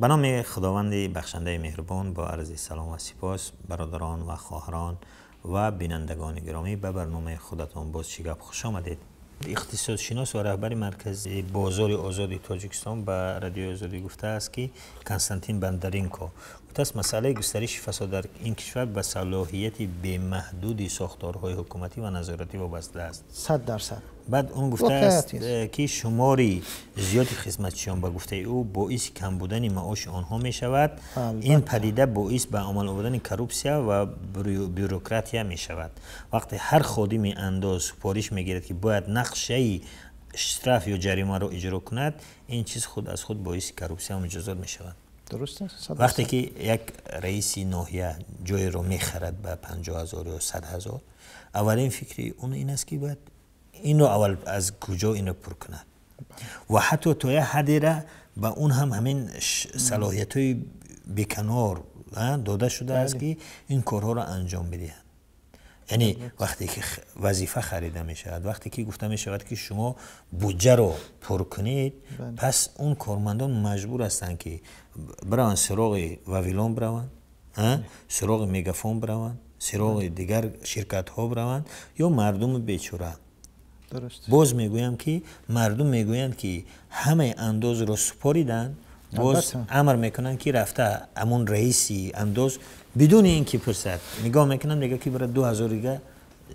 Ба номи Худованди бахшандаи меҳрубон, бо арзи салом ва сипос, бародарон ва хоҳарон ва бинандагони гиромӣ, ба барномаи худатон «Боз чӣ гап» хуш омадед. Иқтисодшинос ва раҳбари Маркази бозори озоди Тоҷикистон ба Радиои Озодӣ гуфтааст, ки Константин Бондаренко гуфтааст, масъалаи густариши фасод дар ин кишвар ба салоҳияти бемаҳдуди сохторҳои ҳукуматӣ ва назоратӣ вобаста аст. 100%. Баъд он гуфтааст, ки шумори зиёди хизматчиён, ба гуфтаи ӯ, боиси кам будани маоши онҳо мешавад. Ин падида боис ба амал омадани коррупсия ва бюрократия мешавад. Вақте ҳар ходими андоз супориш мегирад, ки бояд нақшаи штраф ё ҷаримаро иҷро кунад, ин чиз худ аз худ боиси коррупсия ва муҷозот мешавад. Дуруст аст. Вақте ки як раиси ноҳия ҷойеро мехарад ба 50 000 ё 100 000, аввалин фикри он ин аст, ки бояд инро аввал аз куҷо инро пур кунад, ва ҳатто то як ҳаддера ба он ҳам ҳамин салоҳиятҳои беканор дода шудааст, ки ин корҳоро анҷом бидиҳад. Яъне вақте ки вазифа харида мешавад, вақте ки гуфта мешавад, ки шумо буҷаро пур кунед, пас он кормандон маҷбур ҳастанд, ки бираванд, суроғи «Вавилон» бираванд, суроғи «Мегафон» бираванд, суроғи дигар ширкатҳо бираванд ё мардуми бечора. Боз мегӯям, ки мардум мегӯянд, ки ҳамаи андозро супориданд, боз амр мекунанд, ки рафта ҳамон раиси андоз бидуни ин ки пурсад, нигоҳ мекунанд, мега, ки бара 2000 дига,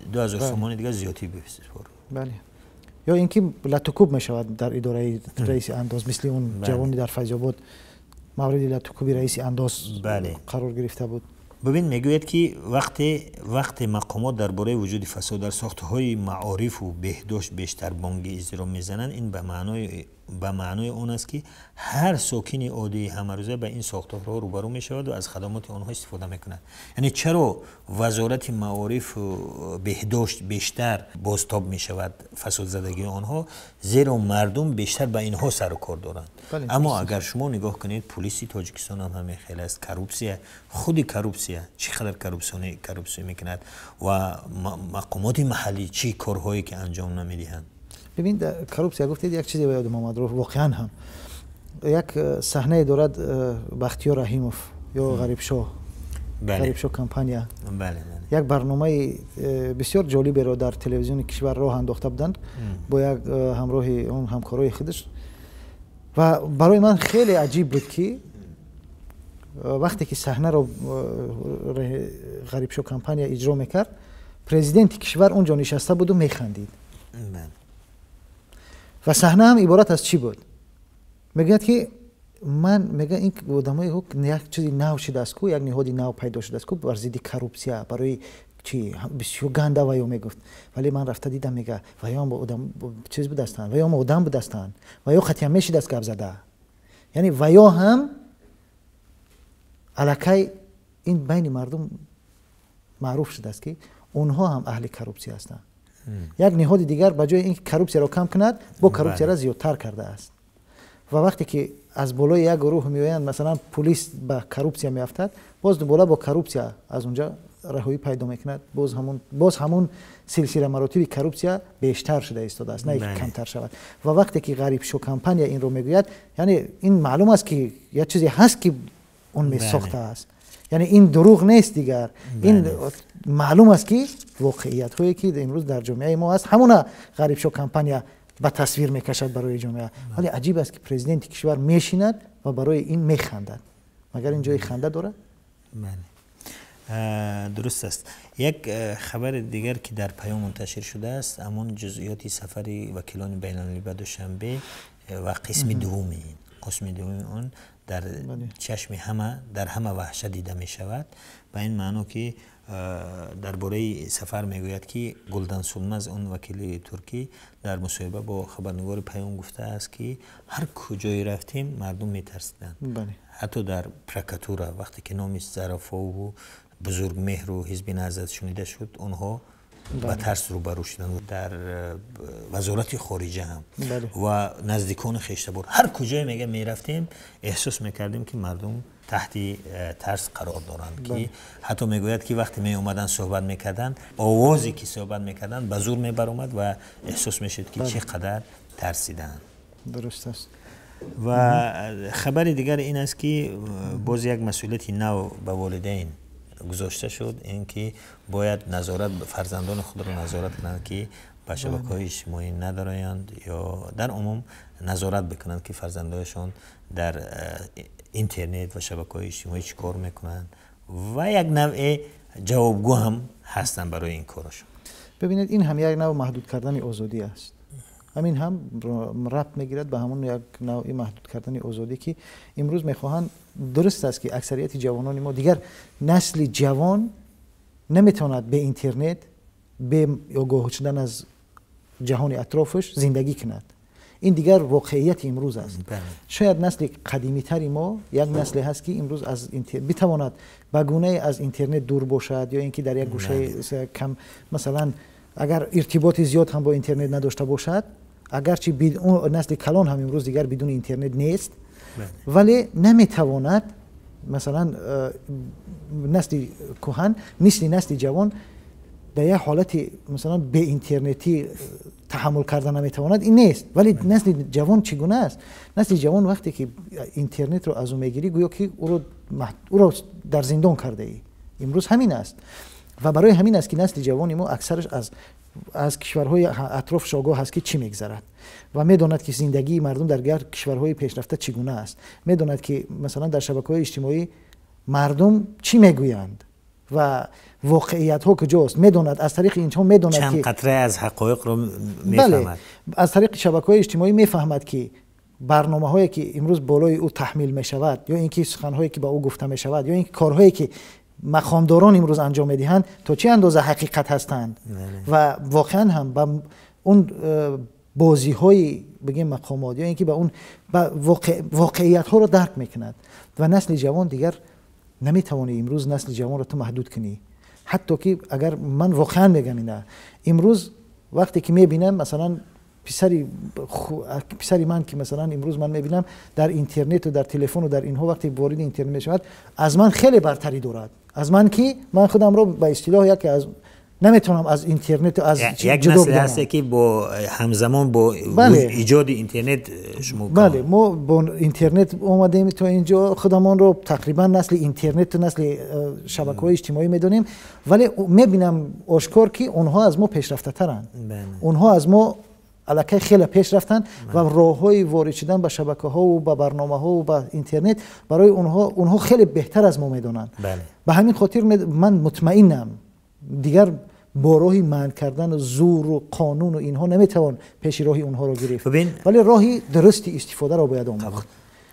2000 сомони дига зиёдтӣ бисупор. Бале, ё ин ки латукуб мешавад дар идораи раиси андоз, мисли он ҷавони дар Файзобод мавриди латукуби раиси андоз қарор гирифта буд. Бибин, мегӯяд, ки вақте мақомот дар бораи вуҷуди фасод дар сохтҳои маорифу беҳдошт бештар бонги изтироб мезананд, ин ба маънои он аст, ки ҳар сокини оддии ҳамарӯза ба ин сохторҳо рӯбарӯ мешавад ва аз хадамоти онҳо истифода мекунад. Яъне чаро Вазорати маорифу беҳдошт бештар бозтоб мешавад фасодзадагии онҳо? Зеро мардум бештар ба инҳо сару кор доранд. Аммо агар шумо нигоҳ кунед, пулиси Тоҷикистон ҳам ҳамин хел аст. Коррупсия, худи коррупсия, чӣ қадар коррупсия мекунад ва мақомоти маҳаллӣ чӣ корҳое ки анҷом намедиҳанд. Бибин, коррупсия гуфтед, як чизе ба ёдам омад. Воқеан ҳам як саҳнае дорад Бахтиёр Раҳимов ё Ғарибшоҳ, Ғарибшоҳ компания. Як барномаи бисёр ҷолиберо дар телевизиони кишвар роҳ андохта буданд бо як ҳамроҳи он ҳамкорои худаш. Ва барои ман хеле аҷиб буд, ки вақте ки саҳнаро Ғарибшоҳ компания иҷро мекард, президенти кишвар он ҷо нишаста буду механдид. Ва саҳна ҳам иборат аз чӣ буд? Мегӯяд, ки ман мега, ин одамои як чизи нав шудааст ку, як ниҳоди нав пайдо шудааст ку бар зидди коррупсия, барои чи бисёр ганда ваё мегуфт. Вале ман рафта дидам, мега, ваёам одам чиз будастанд, ваёам одам будастанд, ваё қатъиян мешидааст гап зада. Яъне ваё ҳам аллакай ин байни мардум маъруф шудааст, ки онҳо ҳам аҳли коррупсия ҳастанд. Як ниҳоди дигар ба ҷои ин ки коррупсияро кам кунад, бо коррупсияро зиёдтар кардааст. Ва вақте ки аз болои як гурӯҳ меоянд, масалан, пулис ба коррупсия меафтад, боз дубора бо коррупсия аз унҷа раҳоӣ пайдо мекунад. Боз ҳамун силсила маротиби коррупсия бештар шуда истодааст, на ки камтар шавад. Ва вақте ки Ғарибшо компания инро мегӯяд, яъне ин маълум аст, ки як чизе ҳаст, ки он месохтааст, яъне ин дурӯғ нест дигар. Ин маълум аст, ки воқеиятҳое ки имрӯз дар ҷомеаи мо ҳаст, ҳамона Ғарибшо компания ба тасвир мекашад барои ҷомеа. Вале аҷиб аст, ки президенти кишвар мешинад ва барои ин механдад. Магар ин ҷои ханда дорад? Дуруст аст. Як хабари дигар, ки дар Паём мунташир шудааст, ҳамон ҷузъиёти сафари вакилони байналмилалӣ ба Душанбе ва қисми дуввуми он дар чашми ҳама, дар ҳама ваҳшат дида мешавад. Ба ин маъно, ки дар бораи сафар мегӯяд, ки Гулдан Сулмаз, он вакили туркӣ, дар мусоҳиба бо хабарнигори Паём гуфтааст, ки ҳар куҷое рафтем, мардум метарсиданд. Ҳатто дар прокуратура, вақте ки номи Зарафову Бузургмеҳру Ҳизби Наҳзат шунида шуд, онҳо ба тарс рӯбарӯ шуданд. Дар Вазорати хориҷа ҳам ва наздикони хештабор, ҳар куҷое, мега, мерафтем, эҳсос мекардем, ки мардум таҳти тарс қарор доранд. Ки ҳатто мегӯяд, ки вақте меомаданд, суҳбат мекарданд, овозе ки суҳбат мекарданд, ба зур мебаромад ва эҳсос мешуд, ки чӣ қадар тарсидаанд. Дуруст аст. Ва хабари дигар ин аст, ки боз як масъулияти нав ба волидайн гузошта шуд, ин ки бояд назорат фарзандони худро назорат кунанд, ки ба шабакаҳои иҷтимоӣ надароянд, ё дар умум назорат бикунанд, ки фарзандояшон дар интернет ва шабакаҳои иҷтимоӣ чӣ кор мекунанд, ва як навъе ҷавобгӯ ҳам ҳастанд барои ин корашон. Бибинед, ин ҳам як навъ маҳдуд кардани озодӣ аст. Ҳамин ҳам рабт мегирад ба ҳамон як навъи маҳдуд кардани озодӣ, ки имрӯз мехоҳанд. Дуруст аст, ки аксарияти ҷавонони мо, дигар насли ҷавон наметавонад бе интернет, бе огоҳ шудан аз ҷаҳони атрофаш зиндагӣ кунад. Ин дигар воқеияти имрӯз аст. Шояд насли қадимитари мо як насле ҳаст, ки имрӯз аз битавонад ба гунае аз интернет дур бошад, ё ин ки дар як гӯшаи кам, масалан, агар иртиботи зиёд ҳам бо интернет надошта бошад. Агарчи насли калон ҳам имрӯз дигар бидуни интернет нест, вале наметавонад, масалан, насли кӯҳан мисли насли ҷавон дар як ҳолати, масалан, беинтернетӣ таҳаммул карда наметавонад, ин нест. Вале насли ҷавон чӣ гуна аст? Насли ҷавон вақте ки интернетро аз ӯ мегирӣ, гӯё ки ӯро дар зиндон кардаӣ. Имрӯз ҳамин аст ва барои ҳамин аст, ки насли ҷавони мо аксараш аз кишварҳои атрофаш огоҳ аст, ки чӣ мегзарад, ва медонад, ки зиндагии мардум дар дигар кишварҳои пешрафта чӣ гуна аст. Медонад, ки масалан дар шабакаҳои иҷтимоӣ мардум чӣ мегӯянд ва воқеиятҳо куҷост. Медонад, аз тариқи инҳо медонад, чанд ки қатра аз ҳақоиқро мефаҳмад. Аз тариқи шабакаҳои иҷтимоӣ мефаҳмад, ки барномаҳое, ки имрӯз болои ӯ таҳмил мешавад, ё ин ки суханҳое, ки ба ӯ гуфта мешавад, ё ин ки корҳое, ки мақомдорон имрӯз анҷом медиҳанд, то чӣ андоза ҳақиқат ҳастанд. Ва воқеан ҳам ба он бозиҳои, бигем, мақомот, ё ин ки ба он воқеиятҳоро дарк мекунад. Ва насли ҷавон дигар наметавонӣ имрӯз насли ҷавонро ту маҳдуд кунӣ. Ҳатто ки агар ман воқеан мегам, ина имрӯз вақте ки мебинам, масалан, писари ман, ки масалан имрӯз ман мебинам дар интернету дар телефону дар инҳо, вақте вориди интернет мешавад, аз ман хеле бартарӣ дорад, аз ман, ки ман худамро ба истилоҳ яке аз наметавонам аз интернету аз як насле ҳасте, ки бо ҳамзамон бо иҷоди интернет шумо. Бале, мо бо интернет омадем то инҷо, худамонро тақрибан насли интернету насли шабакаҳои иҷтимоӣ медонем. Вале мебинам ошкор, ки онҳо аз мо пешрафтатаранд, онҳо аз мо аллакай хеле пеш рафтанд ва роҳҳои ворид шудан ба шабакаҳову ба барномаҳову ба интернет барои онҳо хеле беҳтар аз мо медонанд. Ба ҳамин хотир ман мутмаинам, дигар бо роҳи манъ кардану зӯру қонуну инҳо наметавон пеши роҳи онҳоро гирифт, вале роҳи дурусти истифодаро бояд омӯхт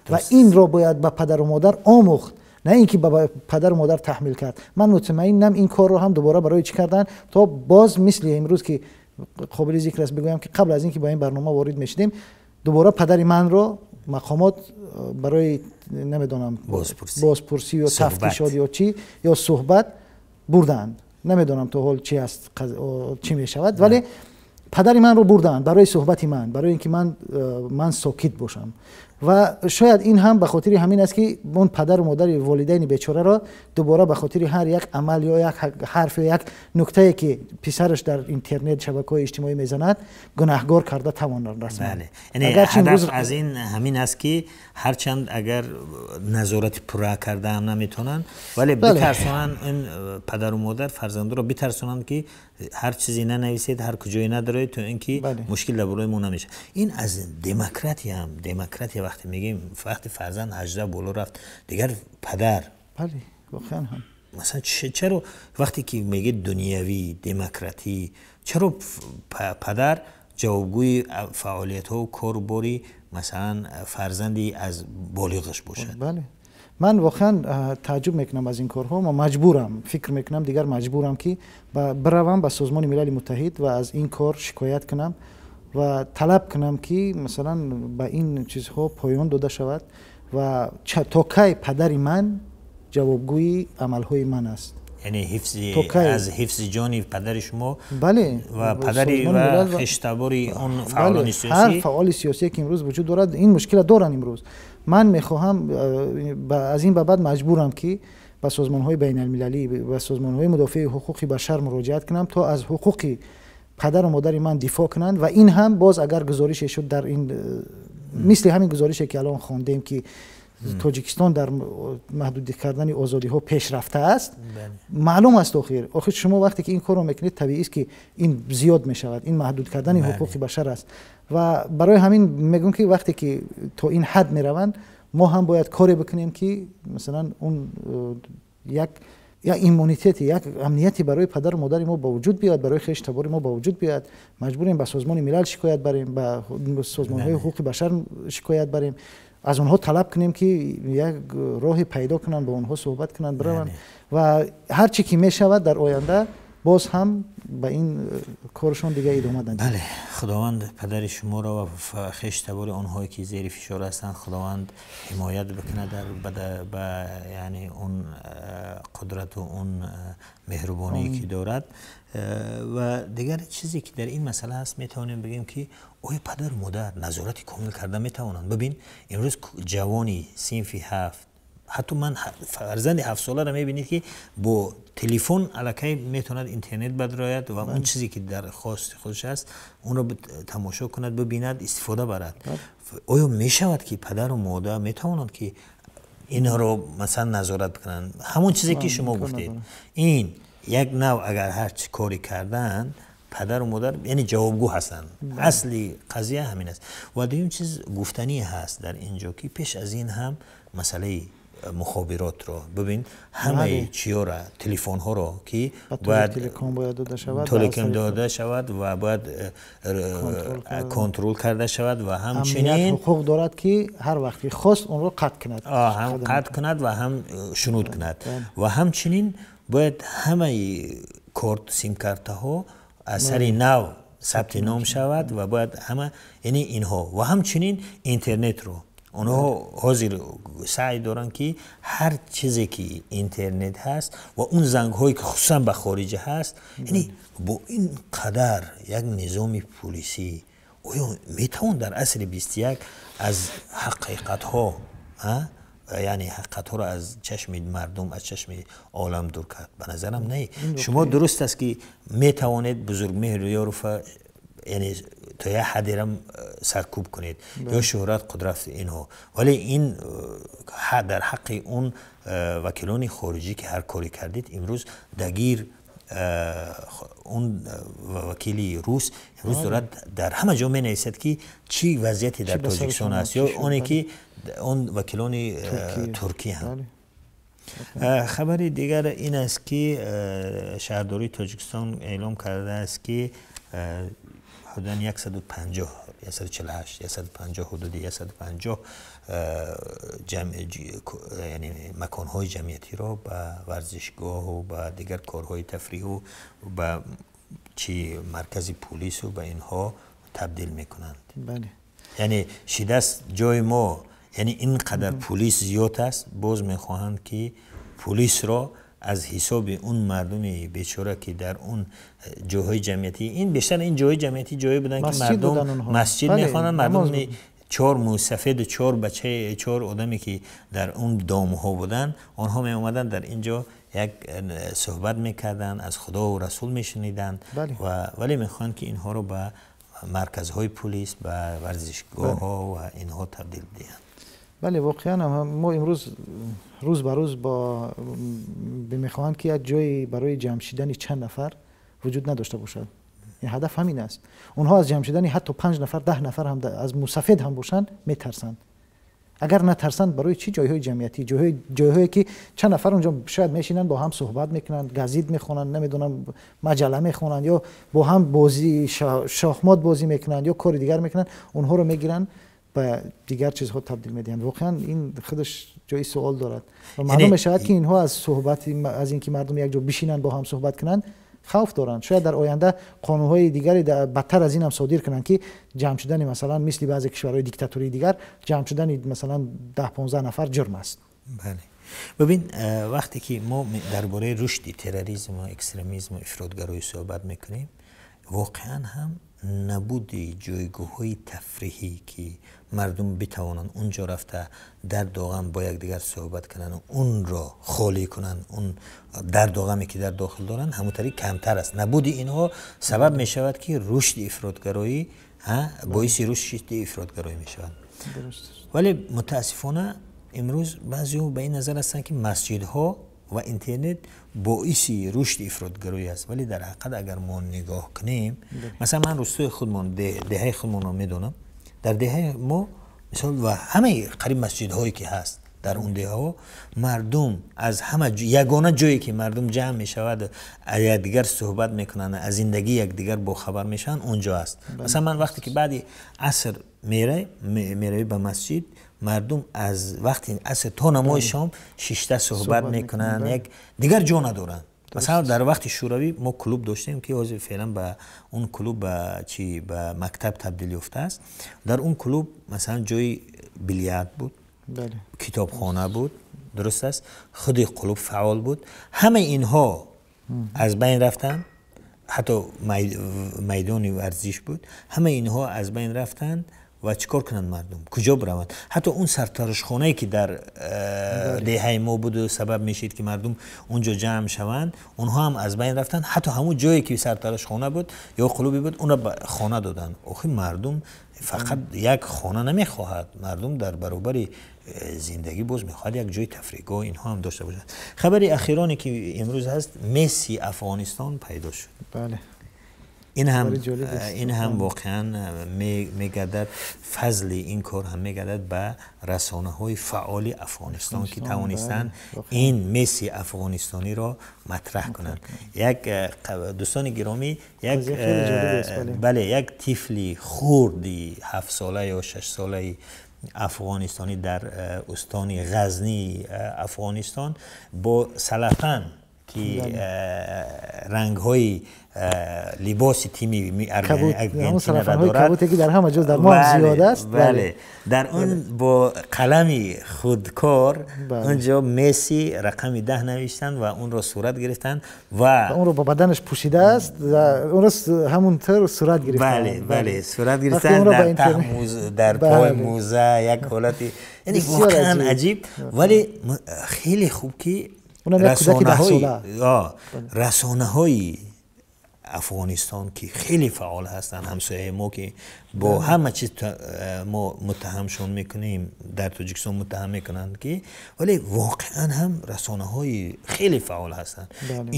ва инро бояд ба падару модар омӯхт, на ин ки ба падару модар таҳмил кард. Ман мутмаинам, ин корро ҳам дубора барои чӣ карданд, то боз мисли имрӯз, ки қобили зикр аст бигӯям, ки қабл аз ин ки ба ин барнома ворид мешудем, дубора падари манро мақомот барои, намедонам, бозпурсӣ ё тафтишот ё чӣ ё суҳбат бурданд. Намедонам то ҳол чи аст, чӣ мешавад, вале падари манро бурданд барои суҳбати ман, барои ин ки ман сокит бошам. Ва шояд ин ҳам ба хотири ҳамин аст, ки он падару модари волидайни бечораро дубора ба хотири ҳар як амал ё як ҳарф ё як нуктае, ки писараш дар интернет, шабакаҳои иҷтимоӣ мезанад, гунаҳгор карда тавонанд расман. Ҳадаф аз ин ҳамин аст, ки ҳарчанд агар назорати пурра карда ҳам наметавонанд, вале битарсонанд, ин падару модар фарзандоро битарсонанд, ки ҳар чизе нанависед, ҳар куҷое надоред, то ин ки мушкил дар бораи мо намешавад. Ин аз демократия ҳам, демократия вақте мегӯем, вақте фарзанд 18 боло рафт, дигар падар Бале, воқеан ҳам. Масалан, чаро вақте ки мегӯед дунявӣ демократӣ, чаро падар ҷавобгӯи фаъолиятҳо кору бори, масалан, фарзанди аз болиғаш бошад? Бале, ман воқеан тааҷҷуб мекунам аз ин корҳо. Ма маҷбурам, фикр мекунам, дигар маҷбурам, ки биравам ба Созмони Милали Муттаҳид ва аз ин кор шикоят кунам ва талаб кунам, ки масалан ба ин чизҳо поён дода шавад. Ва то кай падари ман ҷавобгӯи амалҳои ман аст? Яъне аз ҳифзи ҷони падари шумо бале ва падари ва хештабори он фаъолони сиёсӣ. Ҳар фаъоли сиёсие, ки имрӯз вуҷуд дорад, ин мушкила доранд. Имрӯз ман мехоҳам, аз ин ба баъд маҷбурам, ки ба созмонҳои байналмилалӣ, ба созмонҳои мудофиаи ҳуқуқи башар муроҷиат кунам, то аз ҳуқуқи падару модари ман дифоъ кунанд. Ва ин ҳам боз агар гузорише шуд дар ин Мисли ҳамин гузорише ки алон хондем, ки Тоҷикистон дар маҳдуд кардани озодиҳо пеш рафтааст, маълум аст. Охир шумо вақте ки ин корро мекунед, табиист, ки ин зиёд мешавад. Ин маҳдуд кардани ҳуқуқи башар аст ва барои ҳамин мегӯям, ки вақте ки то ин ҳад мераванд, мо ҳам бояд коре бикунем, ки масалан он як иммунитете, як амнияте барои падару модари мо ба вуҷуд биёяд, барои хешу табори мо ба вуҷуд биёяд. Маҷбурем ба Созмони Милал шикоят барем, ба созмонҳои ҳуқуқи башар шикоят барем, аз онҳо талаб кунем, ки як роҳе пайдо кунанд, бо онҳо суҳбат кунанд, бираванд ва ҳар чӣ ки мешавад, дар оянда боз ҳам ба ин коршон дига идома диҳанд. Бале, Худованд падари шуморо ва хешу табори онҳое ки зери фишор ҳастанд, Худованд ҳимоят бикунад ба яъне он қудрату он меҳрубоние ки дорад. Ва дигар чизе ки дар ин масъала ҳаст, метавонем бигӯем, ки оё падару модар назорати комил карда метавонанд? Бибин, имрӯз ҷавони синфи ҳафт, ҳатто ман фарзанди ҳафтсоларо мебинед, ки бо телефон аллакай метавонад интернет бадрояд ва он чизе ки дар хости худаш аст, онро тамошо кунад, бибинад, истифода барад. Оё мешавад, ки падару модар метавонанд, ки инҳоро масалан назорат бикунанд? Ҳамон чизе ки шумо гуфтед, ин як нав агар ҳар чӣ коре карданд, падару модар яъне ҷавобгӯ ҳастанд. Асли қазия ҳамин аст. Ва дуюм чиз гуфтанӣ ҳаст дар ин ҷо, ки пеш аз ин ҳам масъалаи мухобиротро бибин, ҳамаи чиёра, телефонҳоро, ки бояд телеком дода шавад ва бояд контрол карда шавад ва ҳамчунин ҳуқуқ дорад, ки ҳар вақт ки хост, онро қатъ кунад. Ҳам қатъ кунад ва ҳам шунуд кунад. Ва ҳамчунин бояд ҳамаи корт, симкартаҳо аз сари нав сабти ном шавад ва бояд ҳама, яъне инҳо, ва ҳамчунин интернетро онҳо ҳозир саъй доранд, ки ҳар чизе ки интернет ҳаст ва он зангҳое ки хусусан ба хориҷа ҳаст, яъне бо ин қадар як низоми пулисӣ оё метавон дар асри 21 аз ҳақиқатҳо, яъне ҳақиқатҳоро аз чашми мардум, аз чашми олам дур кард? Ба назарам, не. Шумо дуруст аст, ки метавонед Бузургмеҳру Ёрова, яъне то як ҳаддерам саркӯб кунед, ё шӯҳрат, қудрат, инҳо, вале ин дар ҳаққи он вакилони хориҷӣ ки ҳар коре кардед, имрӯз дагир он вакили рус имрӯз дорад дар ҳама ҷо менависад, ки чӣ вазъияте дар Тоҷикистон аст, ё оне ки он вакилони туркӣ ҳам. Хабари дигар ин аст, ки шаҳрдории Тоҷикистон эълом кардааст, ки ҳудудан 150, 148, 150, ҳудуди 150 яъне маконҳои ҷамъиятиро ба варзишгоҳу ба дигар корҳои тафриҳу ба чи маркази пулису ба инҳо табдил мекунанд. Яъне шидааст ҷои мо, яъне ин қадар пулис зиёд аст, боз мехоҳанд, ки пулисро аз ҳисоби он мардуми бечора, ки дар он ҷойҳои ҷамъиятӣ, ин бештар ин ҷойҳои ҷамъиятӣ ҷое буданд, ки мардум масҷид мехонанд, мардуми чор мӯйсафеду чор бачаи, чор одаме ки дар он домҳо буданд, онҳо меомаданд, дар ин ҷо як суҳбат мекарданд, аз Худову Расул мешуниданд. Ва вале мехоҳанд, ки инҳоро ба марказҳои пулис, ба варзишгоҳҳо ва инҳо табдил диҳанд. Бале, воқеан мо имрӯз рӯз ба рӯз бо мехоҳанд, ки як ҷое барои ҷамъ шидани чанд нафар вуҷуд надошта бошад. Ин ҳадаф ҳамин аст. Онҳо аз ҷамъ шидани ҳатто панҷ нафар, 10 нафар ҳам, аз мусафед ҳам бошанд, метарсанд. Агар натарсанд, барои чӣ ҷойҳои ҷамъиятӣ, ҷойҳое ки чанд нафар онҷо шояд мешинанд, бо ҳам суҳбат мекунанд, газит мехонанд, намедонам, маҷалла мехонанд ё бо ҳам бозӣ, шохмот бозӣ мекунанд ё кори дигар мекунанд, онҳоро мегиранд, ба дигар чизҳо табдил медиҳанд? Воқеан ин худаш ҷои суол дорад ва маълум мешавад, ки инҳо аз суҳбат, аз ин ки мардум якҷо бишинанд, бо ҳам суҳбат кунанд, хавф доранд. Шояд дар оянда қонунҳои дигаре бадтар аз ин ҳам содир кунанд, ки ҷамъ шудани, масалан, мисли баъзе кишварҳои диктатории дигар, ҷамъ шудани, масалан, 10-15 нафар ҷурм аст. Бале, бибин, вақте ки мо дар бораи рушди терроризму экстремизму ифротгароӣ суҳбат мекунем, воқеан ҳам набуди ҷойгоҳҳои тафриҳӣ, ки мардум битавонанд унҷо рафта дарду ғам бо якдигар суҳбат кунанд, онро холӣ кунанд, он дарду ғаме ки дар дохил доранд, ҳамон тариқ камтар аст. Набуди инҳо сабаб мешавад, ки рушди ифротгароӣ, боиси рушди ифротгароӣ мешавад. Вале мутаассифона имрӯз баъзеҳо ба ин назар ҳастанд, ки масҷидҳо ва интернет боиси рушди ифротгароӣ аст. Вале дар ҳақиқат агар мо нигоҳ кунем, масалан ман рустои худмон, деҳаи худмонро медонам. Дар деҳаи мо мисол ва ҳамаи қариб масҷидҳое ки ҳаст дар он деҳаҳо, мардум аз ҳама ягона ҷое ки мардум ҷамъ мешавад, аз якдигар суҳбат мекунанд, аз зиндагии якдигар бохабар мешаванд, он ҷо аст. Масалан ман вақте ки баъди аср меравӣ ба масҷид, мардум аз вақти аср то намози шом шишта суҳбат мекунанд, як дигар ҷо надоранд. Масалан дар вақти Шӯравӣ мо клуб доштем, ки ҳозир феълан ба он клуб ба чи ба мактаб табдил ёфтааст. Дар он клуб масалан ҷои билярд буд, китобхона буд, дуруст аст, худи клуб фаъол буд. Ҳамаи инҳо аз байн рафтанд, ҳатто майдони варзиш буд, ҳамаи инҳо аз байн рафтанд. Ва чӣ кор кунанд мардум, куҷо бираванд? Ҳатто он сартарошхонае ки дар деҳаи мо буду сабаб мешид, ки мардум он ҷо ҷамъ шаванд, онҳо ҳам аз байн рафтанд. Ҳатто ҳамун ҷое ки сартарошхона буд ё клубе буд, онро ба хона доданд. Охир мардум фақат як хона намехоҳад, мардум дар баробари зиндагӣ боз мехоҳад як ҷои тафриҳгоҳ инҳо ҳам дошта бошад. Хабари ахироне ки имрӯз ҳаст, Месси Афғонистон пайдо шуд. Ин ҳам воқеан мегардад, фазли ин кор ҳам мегардад ба расонаҳои фаъоли Афғонистон, ки тавонистанд ин Месси афғонистониро матраҳ кунанд. Як дӯстони гиромӣ, як бале, як тифли хурди 7-сола ё 6-солаи афғонистонӣ дар устони Ғазнии Афғонистон бо салафан, ки рангҳои либоси тими Аргентинаро дорад, ки дар ҳама ҷо дар мо зиёд аст. Бале, дар он бо қалами худкор он ҷо Месси рақами 10 навиштанд ва онро сурат гирифтанд ва онро ба баданаш пӯшидааст, онро ҳамун тавр сурат гирифтанд. Бале, сурат гирифтанд дар таҳ, дар пой мӯза, як ҳолати яъне воқеан аҷиб. Вале хеле хуб, ки расонаҳои Афғонистон, ки хеле фаъол ҳастанд, ҳамсояи мо, ки бо ҳама чиз мо муттаҳамшон мекунем, дар Тоҷикистон муттаҳам мекунанд, ки вале воқеан ҳам расонаҳои хеле фаъол ҳастанд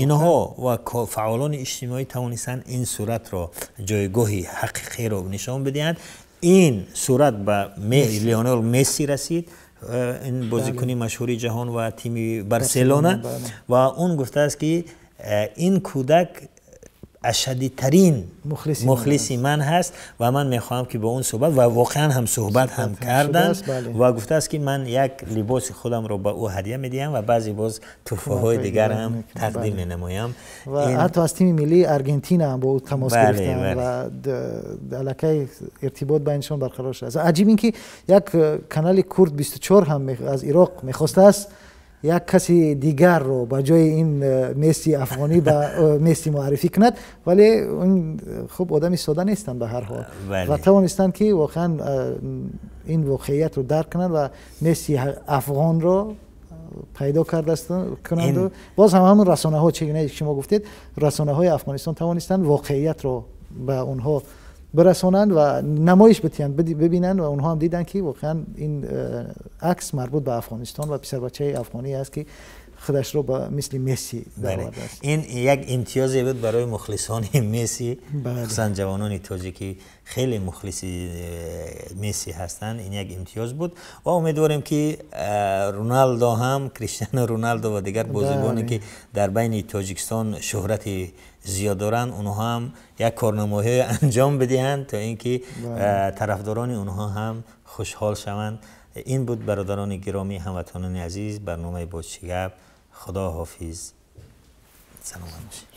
инҳо ва фаъолони иҷтимоӣ тавонистанд ин суратро ҷойгоҳи ҳақиқиро нишон бидиҳанд. Ин сурат ба Леонел Месси расид, ин бозикуни машҳури ҷаҳон ва тими Барселона, ва он гуфтааст, ки ин кӯдак ашаддитарин мухлиси ман ҳаст ва ман мехоҳам, ки бо он суҳбат, ва воқеан ҳам суҳбат ҳам карданд, ва гуфтааст, ки ман як либоси худамро ба ӯ ҳадя медиҳам ва баъзе боз тӯҳфаҳои дигар ҳам тақдим менамоям. Ва ҳатто аз тими миллии Аргентина ҳам бо ӯ тамос гирифтанд ва аллакай иртибот байнишон барқарор шудааст. Аҷиб ин ки як канали Курд 24 ҳам аз Ироқ мехостааст як каси дигарро ба ҷои ин Месси афғонӣ ба Месси муаррифӣ кунад, вале хуб, одами сода нестанд ба ҳар ҳол ва тавонистанд, ки воқеан ин воқеиятро дарк кунанд ва Месси афғонро пайдо кардакунанду боз ҳам ҳамун расонаҳо, чӣ гуна шумо гуфтед, расонаҳои Афғонистон тавонистанд воқеиятро ба онҳо бирасонанд ва намоиш битиҳанд, бибинанд, ва онҳо ҳам диданд, ки воқеан ин акс марбут ба Афғонистон ва писарбачаи афғонӣ аст, ки худашро ба мисли Месси даровардааст. Ин як имтиёзе буд барои мухлисони Месси, хусусан ҷавонони тоҷикӣ хеле мухлиси Месси ҳастанд. Ин як имтиёз буд ва умедворем, ки Роналдо ҳам, Криштиано Роналдо ва дигар бозибоне, ки дар байни Тоҷикистон шӯҳрати зиёд доранд, онҳо ҳам як корнамоиҳое анҷом бидиҳанд, то ин ки тарафдорони онҳо ҳам хушҳол шаванд. Ин буд, бародарони гиромӣ, ҳамватанони азиз, барномаи «Бо чӣ гап». Худо ҳофиз, саломат бошед.